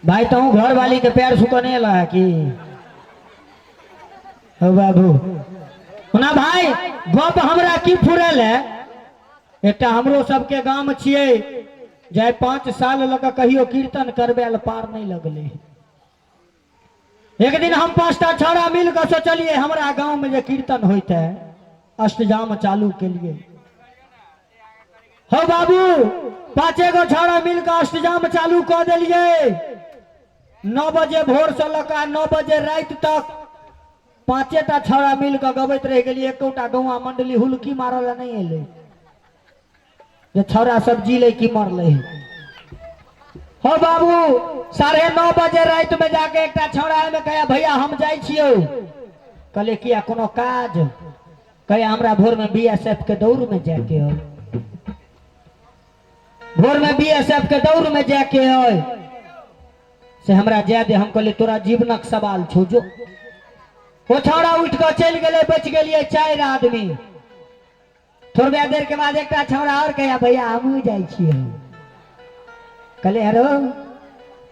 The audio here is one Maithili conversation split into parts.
भाई तहूँ घर वाली के पैर छू नहीं एला है की हो बाबू? ओना भाई गप हमरा की फुरल है, एकटा हमरो सबके गाम छियै जाय 5 साल लऽ कऽ कहियो कीर्तन करबै लए पार नहि लगलै। एक दिन हम 5टा छौड़ा मिल कऽ सोचलियै हमरा गाँव में जे कीर्तन होइत है, अष्टजाम चालू केलियै। हो बाबू, 5 गो छौड़ा मिल कऽ अष्टजाम चालू कऽ देलियै। 9 बजे भोर से लऽ कऽ 9 बजे राति तक 5टा छौड़ा मिल कऽ गबैत रहि गेलियै। एकोटा गौआ मंडली हुलकी मारऽ लए नहि एलै जे छौड़ा सब जीलै कि मरलै। हो बाबू, 9:30 बजे राति में जाके एकटा छौड़ा एहिमे कहैया, भैया हम जाइ छियौ। कहलियै किया, कोनो काज? कहैया हमरा भोर में बी एस एफ के दौड़ में जाके अइ, भोर में बी एस एफ के दौड़ में जाके अइ, से हमरा जाय दे। हम कहलियै तोरा जीवनक सवाल छौ, जो। ओ छौड़ा उठि कऽ चलि गेलै, बचि गेलियै 4 आदमी। थोड़बे देर के बाद एकटा छौड़ा और कहैया, भैया हमहूँ जाइ छियै। कहलियै हेरो,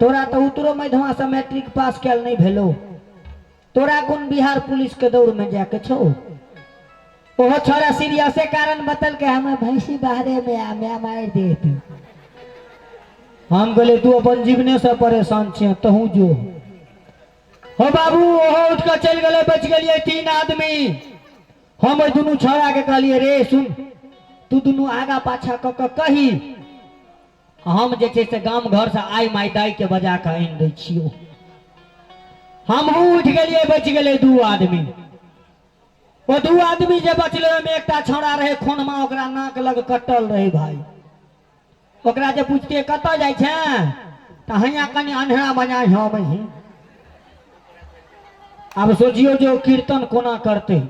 तोरा तऽ उत्तरो मध्यमा से मैट्रिक पास कयल नहि भेलो, तोरा कोन बिहार पुलिस के दौड़ में जाके छौ? ओहो छौड़ा सीरियसे कारण बतलकै, हमर भैंसी बाहरे में आ माय मारि देत। हम कहलियै तू अपन जीवने से परेशान छियै, तहूँ जो। हो बाबू, ओहो उठि कऽ चलि गेलै, बचि गेलियै 3 आदमी। हम ओहि दुनू छौड़ा के कहलियै, रे सुन, तू दुनू आगा पाछा कऽ कऽ कही, हम जे छै से गाम घर से आइ माइ दाइ के बजा कऽ आनि दै छियौ। हमहूँ उठि गेलियै, बचि गेलै 2 आदमी। ओ 2 आदमी जे बचलै ओहिमे एकटा छौड़ा रहै खोनमा, ओकरा नाक लग कटल रहै भाई। ओकरा जे पुछतियै कतऽ जाइ छै, तऽ हैया कनि अन्हरा बजा अबै छै। आब सोचियौ जे ओ कीर्तन कोना करतै।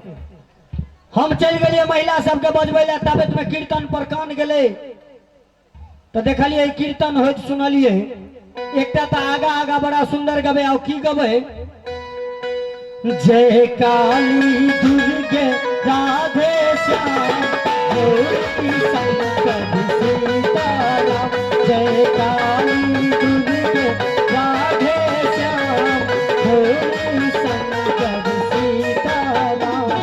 हम चलि गेलियै महिला सबके बजबै लए, तबेतमे कीर्तन पर कान गेलै तऽ देखलियै कीर्तन होइत सुनलियै एकटा तऽ आगा आगा बड़ा सुंदर गबै। आ की गबै? जय काली दुर्गे राधे श्याम गौरी शंकर सीताराम, जय काली दुर्गे राधे श्याम गौरी शंकर सीताराम।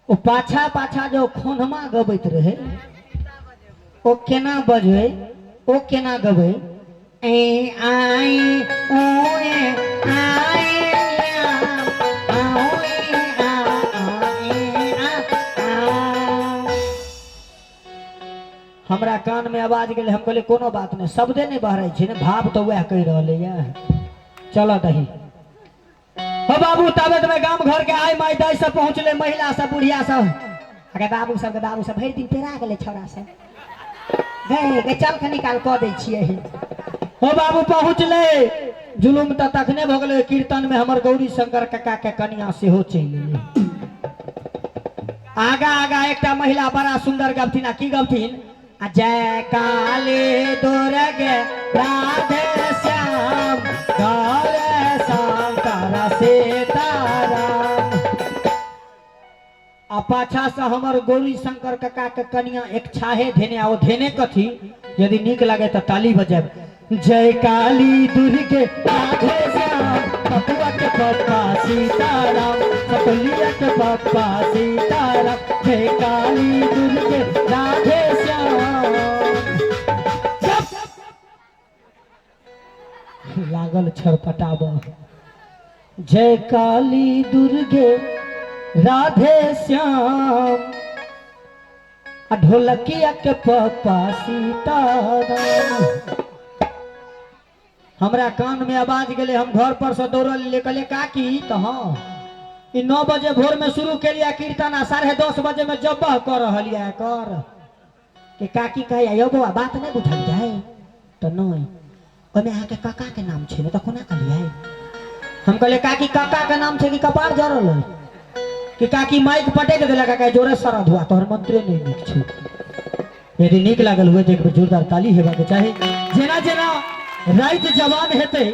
ओ पाछा पाछा जो खोनमा गबैत रहे ओ केना बजै, ओ केना गबै? ए आई ओ ए आई आ, आ, ओ ए आ, आ, ए आ, आ। हमरा कान में आवाज गेलै, हम कहलियै कोनो बात नहि, शब्दे नहि बहरै छै ने, भाव तऽ वएह कहि रहलैए, चलऽ दही। हो बाबू, ताबत में गाम घर के आइ माइ दाइ सब पहुँचले, महिला सब बुढ़िया सब। अरे बाबू सब के बाबू सब भरि दिन पेरा गेलै छौड़ा सब, गए गए चल के निकाल कऽ दै छियै। हो बाबू पहुँचले, जुलुम तऽ तखने भऽ गेलै कीर्तन में हमर गौरी शंकर काका के कनिया सेहो चलि एलै। आगा आगा एकटा महिला बड़ा सुंदर गबथिन, आ की गबथिन? आ जय काली दुर्गे राधे श्याम गौर शंकर सीताराम। आ पाछा से हमर गौरी शंकर काका के कनिया एक छाहे धेने, आ ओ धेने कथी, यदि नीक लागे तऽ ताली बजायब। जय काली दुर्गे राधे श्याम पपुआ के पप्पा सीताराम, सतुलिया के पप्पा सीताराम, जय काली दुर्गे राधे श्याम। लागल छरपटाब। जय काली दुर्गे राधे श्याम आ ढोलकिया के पप्पा सीताराम। हमरा कान में आवाज गेलै, हम घर पर से दौड़ल ले, कहलियै काकी तऽ हाँ, ई 9 बजे भोर में शुरू केलियै कीर्तन आ 10:30 बजे में जब्बह कऽ रहल यऽ एकर। के काकी कहैया, यौ बौआ बात नहि बुझल जाय तऽ नहि, ओहिमे अहाँके काका के नाम छै ने, तऽ कोना कहलियै? हम कहलियै काकी काका के नाम छै कि कपार जरल है? कि काकी माइक पटक देलक, काका जोरे सरद हुआ, तोहर मंत्रे नहि नीक छौ। यदि नीक लागल हुए तऽ एक बेर जोरदार ताली हेबाक चाही। जेना जेना राति जवान हेतै